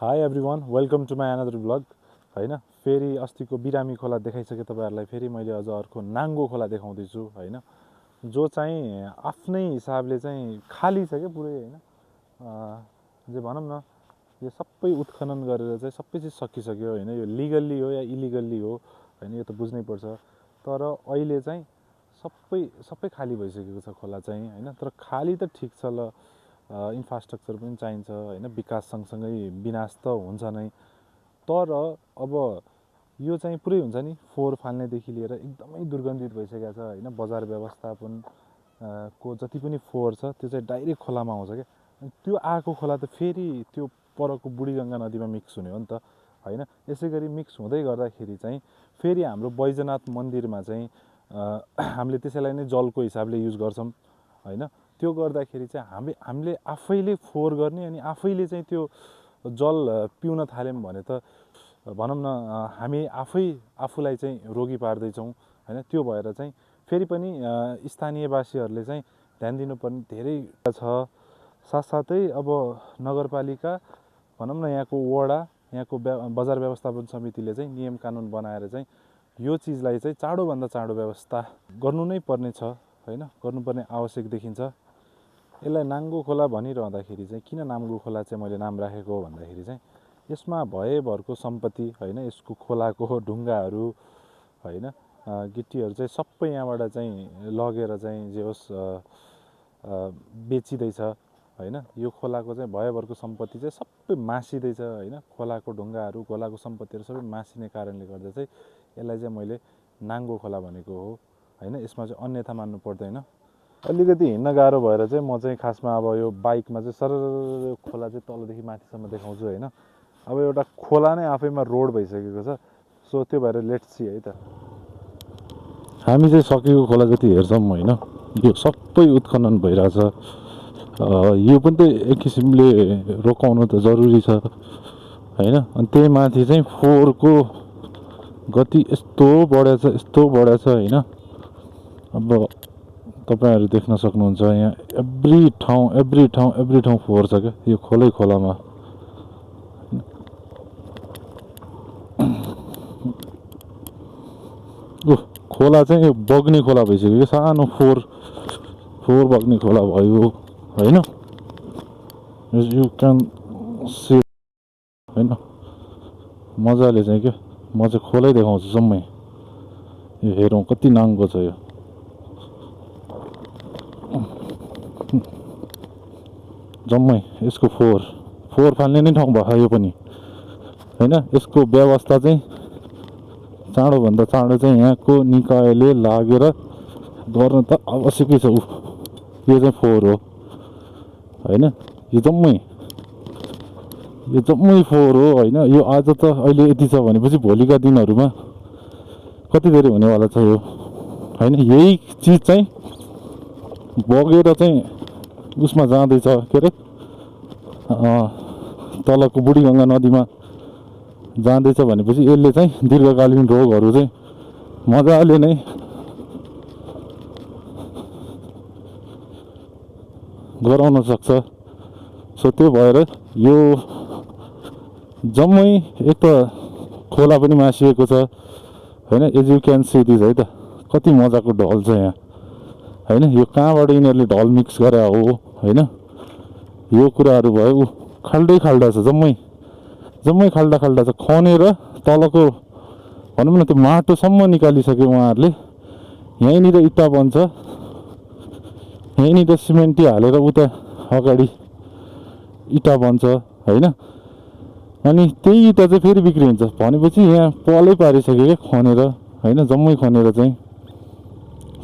High everyone welcome to my another blog होइन। फेरि अस्तिको बिरामी खोला देखाइसकेँ तपाईँहरूलाई। फेरि मैले अझ अर्को नाङ्गो खोला देखाउँदैछु होइन, जो चाहिँ आफ्नै हिसाबले चाहिँ खाली छ क्या पुरै होइन। जे भनौँ न, यो सबै उत्खनन गरेर चाहिँ सबै चिज सकिसक्यो होइन। यो लिगल्ली हो या इलिगल्ली हो होइन, यो त बुझ्नै पर्छ। तर अहिले चाहिँ सबै खाली भइसकेको छ खोला चाहिँ होइन। तर खाली त ठिक छ ल, इन्फ्रास्ट्रक्चर पनि चाहिन्छ होइन, विकास सँगसँगै विनाश त हुन्छ नै। तर अब यो चाहिँ पुरै हुन्छ नि, फोहोर फाल्नेदेखि लिएर एकदमै दुर्गन्धित भइसकेको छ होइन। बजार व्यवस्थापन को जति पनि फोहोर छ त्यो चाहिँ डाइरेक्ट खोलामा आउँछ क्या। अनि त्यो आएको खोला त फेरि त्यो परको बुढीगङ्गा नदीमा मिक्स हुने हो नि त होइन। यसै गरी मिक्स हुँदै गर्दाखेरि चाहिँ फेरि हाम्रो बैजनाथ मन्दिरमा चाहिँ हामीले त्यसैलाई नै जलको हिसाबले युज गर्छौँ होइन। त्यो गर्दाखेरि चाहिँ हामीले आफैले फोहोर गर्ने अनि आफैले चाहिँ त्यो जल पिउन थाल्यौँ भने त भनौँ न, हामी आफूलाई चाहिँ रोगी पार्दैछौँ होइन। त्यो भएर चाहिँ फेरि पनि स्थानीयवासीहरूले चाहिँ ध्यान दिनुपर्ने धेरै छ। साथसाथै अब नगरपालिका भनौँ न, यहाँको वडा, यहाँको बजार व्यवस्थापन समितिले चाहिँ नियम कानुन बनाएर चाहिँ यो चिजलाई चाहिँ चाँडोभन्दा चाँडो व्यवस्था गर्नु नै पर्ने छ होइन, गर्नुपर्ने आवश्यक देखिन्छ। यसलाई नाङ्गो खोला भनिरहँदाखेरि चाहिँ किन नाङ्गो खोला चाहिँ मैले नाम राखेको हो भन्दाखेरि चाहिँ यसमा भएभरको सम्पत्ति होइन, यसको खोलाको ढुङ्गाहरू होइन, गिट्टीहरू चाहिँ सबै यहाँबाट चाहिँ लगेर चाहिँ जे होस् बेचिँदैछ होइन। यो खोलाको चाहिँ भएभरको सम्पत्ति चाहिँ सबै मासिँदैछ होइन। खोलाको ढुङ्गाहरू, खोलाको सम्पत्तिहरू सबै मासिने कारणले गर्दा चाहिँ यसलाई चाहिँ मैले नाङ्गो खोला भनेको हो होइन। यसमा चाहिँ अन्यथा मान्नु पर्दैन। अलिकति हिँड्न गाह्रो भएर चाहिँ म चाहिँ खासमा अब यो बाइकमा चाहिँ सरर खोला चाहिँ तलदेखि माथिसम्म देखाउँछु होइन। अब एउटा खोला नै आफैमा रोड भइसकेको छ। सो त्यो भएर लेट्स सी है त। हामी चाहिँ सकेको खोला जति हेर्छौँ होइन, यो सबै उत्खनन भइरहेछ। यो पनि त एक किसिमले रोकाउनु त जरुरी छ होइन। अनि त्यही माथि चाहिँ फोहोरको गति यस्तो बढेछ होइन। अब तपाईहरु देख्न सक्नुहुन्छ, यहाँ एभ्री ठाउँ फोहोर छ क्या यो खोलामा। खोला चाहिँ यो बग्ने खोला भइसक्यो, सानो फोहोर बग्ने खोला भयो होइन। यु क्यान सी होइन, मजाले चाहिँ क्या। म चाहिँ खोलै देखाउँछु जम्मै। यो हेरौँ कति नाङ्गो छ यो। जम्मै यसको फोहोर फाल्ने नै ठाउँ भयो यो पनि होइन। यसको व्यवस्था चाहिँ चाँडोभन्दा चाँडो चाहिँ यहाँको निकायले लागेर गर्न त आवश्यकै छ। यो चाहिँ फोहोर हो होइन, यो जम्मै फोहोर हो होइन। यो आज त अहिले यति छ भनेपछि भोलिका दिनहरूमा कति धेरै हुनेवाला छ यो होइन। यही चिज चाहिँ बगेर चाहिँ उसमा जाँदैछ के अरे, तलको बुढीगङ्गा नदीमा जाँदैछ भनेपछि यसले चाहिँ दीर्घकालीन रोगहरू चाहिँ मजाले नै गराउन सक्छ। सो त्यो भएर यो जम्मै एक त खोला पनि मासिएको छ होइन। As you can see this है त, कति मजाको ढल छ यहाँ होइन। यो कहाँबाट यिनीहरूले ढल मिक्स गरे हो होइन। यो कुराहरू भयो, खाल्डै छ, जम्मै खाल्डा छ। खनेर तलको भनौँ न त्यो माटोसम्म निकालिसक्यो उहाँहरूले। यहीँनिर इँटा बन्छ, यहीँनिर सिमेन्टी हालेर उता अगाडि इँटा बन्छ होइन। अनि त्यही इँटा चाहिँ फेरि बिक्री हुन्छ भनेपछि यहाँ पलै पारिसक्यो क्या खनेर होइन, जम्मै खनेर चाहिँ।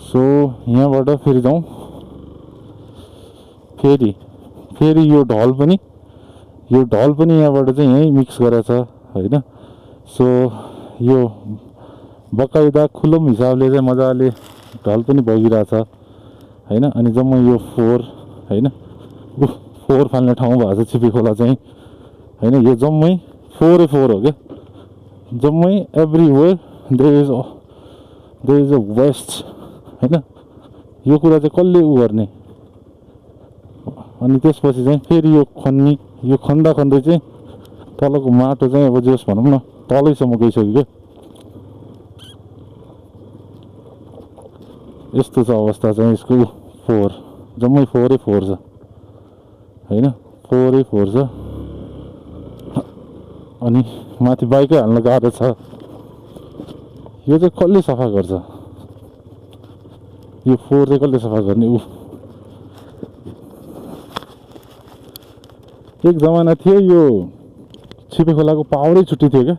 सो यहाँबाट फेरि जाउँ, फेरि यो ढल पनि यहाँबाट चाहिँ यहीँ मिक्स गरेछ होइन। सो यो बकाइदा खुल्लम हिसाबले चाहिँ मजाले ढल पनि बगिरहेछ होइन। अनि जम्मै यो फोहोर होइन, फोहोर फाल्ने ठाउँ भएको छ छिपी खोला चाहिँ होइन। यो जम्मै फोहोर हो क्या, जम्मै everywhere there is a waste होइन। यो कुरा चाहिँ कसले गर्ने। अनि त्यसपछि चाहिँ फेरि यो खन्दै चाहिँ तलको माटो चाहिँ अब जस भनौँ न तलैसम्म गइसक्यो क्या। यस्तो छ अवस्था चाहिँ यसको। फोहोर जम्मै फोहोरै फोहोर छ होइन, फोहोरै फोहोर छ। अनि माथि बाइकै हाल्न गाह्रो छ। यो चाहिँ कसले सफा गर्छ? यो फोहोर चाहिँ कसले सफा गर्ने? एक जमाना थियो यो छिपे खोलाको पावरै छुट्टी थियो क्या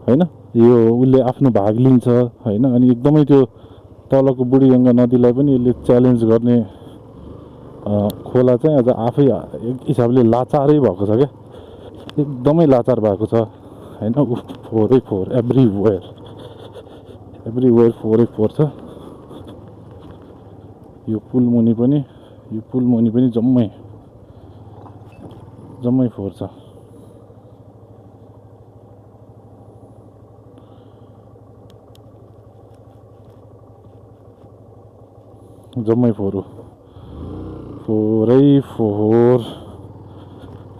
होइन। यो उसले आफ्नो भाग लिन्छ होइन। अनि एकदमै त्यो तलको बुढीगङ्गा नदीलाई पनि यसले च्यालेन्ज गर्ने खोला चाहिँ आज आफै एक हिसाबले लाचारै भएको छ क्या। एकदमै लाचार भएको छ होइन। फोहोरै फोहोर एभ्रिवेयर फोहोरै फोहोर छ। यो पुल मुनि पनि जम्मै फोहोर छ। जम्मै फोहोर हो,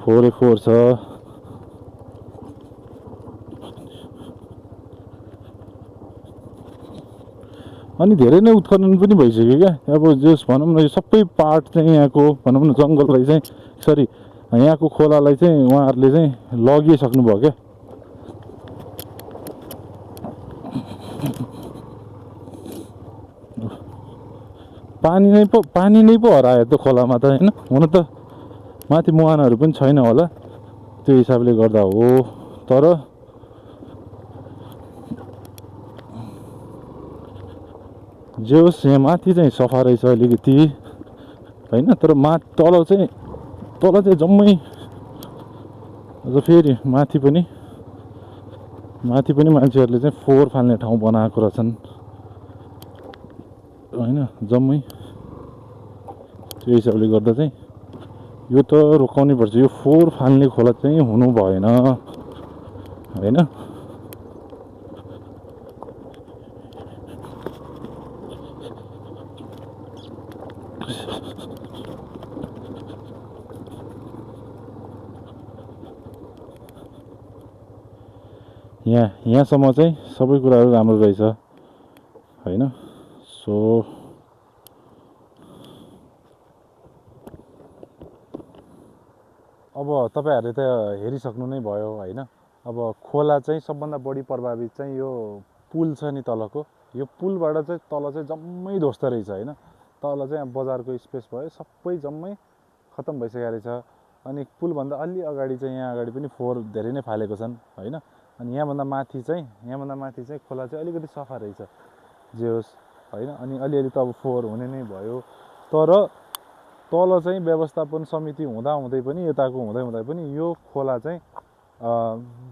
फोहोरै फोहोर छ। अनि धेरै नै उत्खनन पनि भइसक्यो क्या। अब जस भनौँ न यो सबै पार्ट चाहिँ यहाँको भनौँ न जङ्गललाई चाहिँ सरी यहाँको खोलालाई चाहिँ उहाँहरूले चाहिँ लगिसक्नुभयो क्या। पानी नै पो हरायो त खोलामा त होइन। हुन त माथि मुहानहरू पनि छैन होला त्यो हिसाबले गर्दा हो। तर जे होस् यहाँ माथि चाहिँ सफा रहेछ अलिकति होइन। तर तल चाहिँ जम्मै अझ फेरि माथि पनि मान्छेहरूले चाहिँ फोहोर फाल्ने ठाउँ बनाएको रहेछन् होइन। जम्मै त्यो हिसाबले गर्दा चाहिँ यो त रोकाउनै पर्छ। यो फोहोर फाल्ने खोला चाहिँ हुनु भएन होइन। यहाँसम्म चाहिँ सबै कुराहरू राम्रो रहेछ होइन। सो अब तपाईँहरूले त हेरिसक्नु नै भयो होइन। अब खोला चाहिँ सबभन्दा बढी प्रभावित चाहिँ यो पुल छ नि तलको। यो पुलबाट चाहिँ तल चाहिँ जम्मै ध्वस्त रहेछ होइन। तल चाहिँ अब बजारको स्पेस भयो सबै जम्मै खतम भइसकेको रहेछ। अनि पुलभन्दा अलि अगाडि चाहिँ यहाँ अगाडि पनि फोहोर धेरै नै फालेको छन् होइन। अनि यहाँभन्दा माथि चाहिँ खोला चाहिँ अलिकति सफा रहेछ जे होस् होइन। अनि अलिअलि त अब फोहोर हुने नै भयो। तर तल चाहिँ व्यवस्थापन समिति हुँदाहुँदै पनि यताको हुँदै पनि यो खोला चाहिँ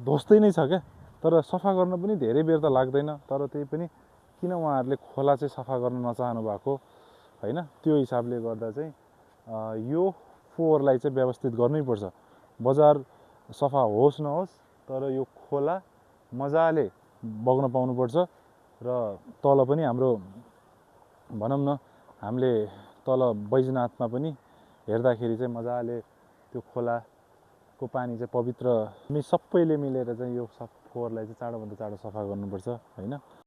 ध्वस्तै नै छ क्या। तर सफा गर्न पनि धेरै बेर त लाग्दैन। तर त्यही पनि किन उहाँहरूले खोला चाहिँ सफा गर्न नचाहनु भएको होइन। त्यो हिसाबले गर्दा चाहिँ यो फोहोरलाई चाहिँ व्यवस्थित गर्नैपर्छ। बजार सफा होस् नहोस् तर यो खोला मजाले बग्न पाउनुपर्छ। र तल पनि हाम्रो भनौँ न हामीले तल बैजनाथमा पनि हेर्दाखेरि चाहिँ मजाले त्यो खोलाको पानी चाहिँ पवित्र। हामी सबैले मिलेर चाहिँ यो फोहोरलाई चाहिँ चाँडोभन्दा चाँडो सफा गर्नुपर्छ होइन।